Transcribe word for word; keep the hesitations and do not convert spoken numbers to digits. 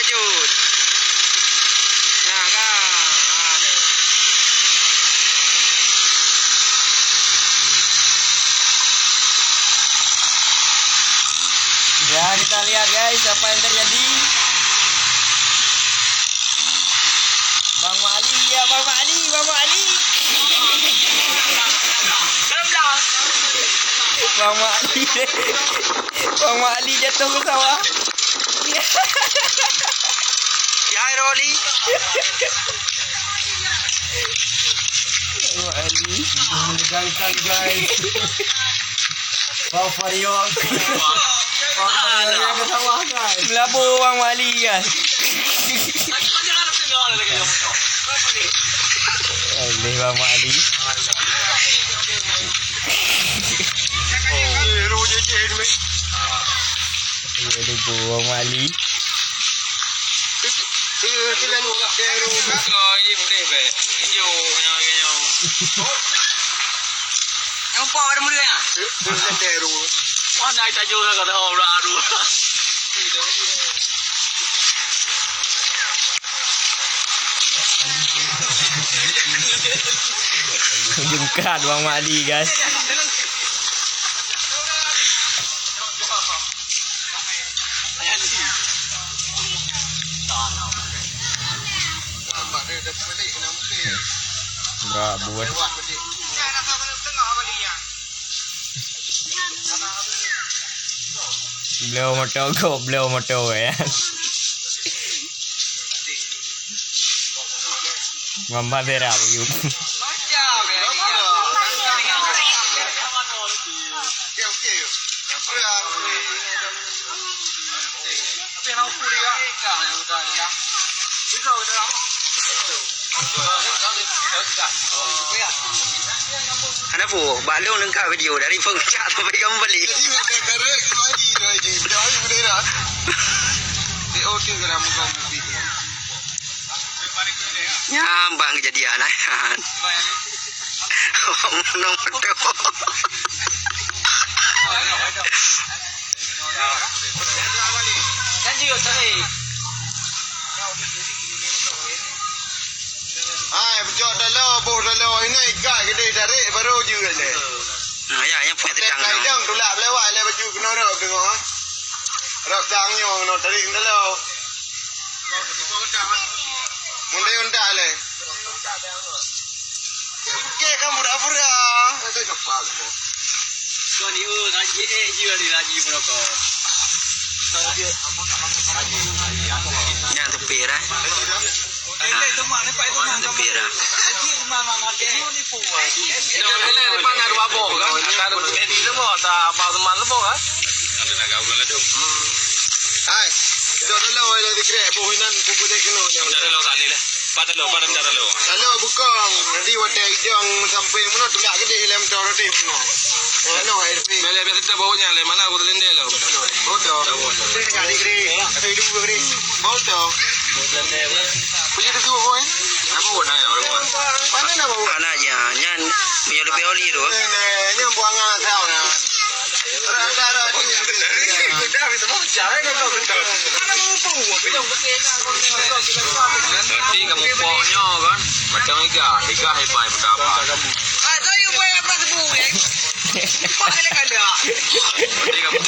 Lanjut. Nah, kan. Nah, ni. Ya, kita lihat, guys, apa yang terjadi. Bang Mali, ya, Bang Mali, Bang Mali. Bang Mali. Bang Mali jatuh ke sawah. Ya, Roli. Bang Mali. Menegangkan, guys. Fafariol. Fafariol yang ke sawah, guys. Melabur Bang Mali, guys. Boleh Bang Mali. Iya, lupa Bang Mali. Nampak ada muda ya? Mana kita jual kata orang baru. Jungkat Bang Mali, guys. Bra buat. Bloe moto go, bloe moto ya. Mamba Zera, yuk. Hana peue, bak lôn leungkap video dari peungeucak sampai ka meubalek. Jadi, nak direct lagi, lagi. Dah, dah, dah. Nyan bang kejadian, eh. Awak menang betul. Hai, peucok taloe, boh taloe, inan ikat keudeh tarék baru jeuet lé. Ha, ya, nyang punya tedang tu. Kai dong tulak beulewat lé baju keunoe rot deungoe. Rot dang nyoe keunoe tarék taloe. Mundai untak lé. Oke, kamu dah pura. Kau ni, oh, rajin, eh, jiwa ni, rajin pun kau. Nyan tepi dah. Ha. Tepi dah. Nyan tepi dah. Hai, dok dulu, dah dikrek, boh inan, pupuk dek kena. Dah dulu, tak boleh lah. Pat taloe, pat taloe. Taloe bukong, nanti watèe ijong sampai meunoe tulak keudeh lé motor keudeh meunoe. Meunoe air pin. Biasa-biasa kita bawa nyan lé mana aku terlendek lo. Motor. Saya dengar di keudeh. Saya dulu keudeh. Motor. Punya tu semua boy. Apa buat nanya orang buat? Mana nama buat? Anak je, nyan punya lebih oli tu. Ini buangan asal. Berarti kamu pokoknya kan macam iga, iga hebat hebat apa? Berarti kamu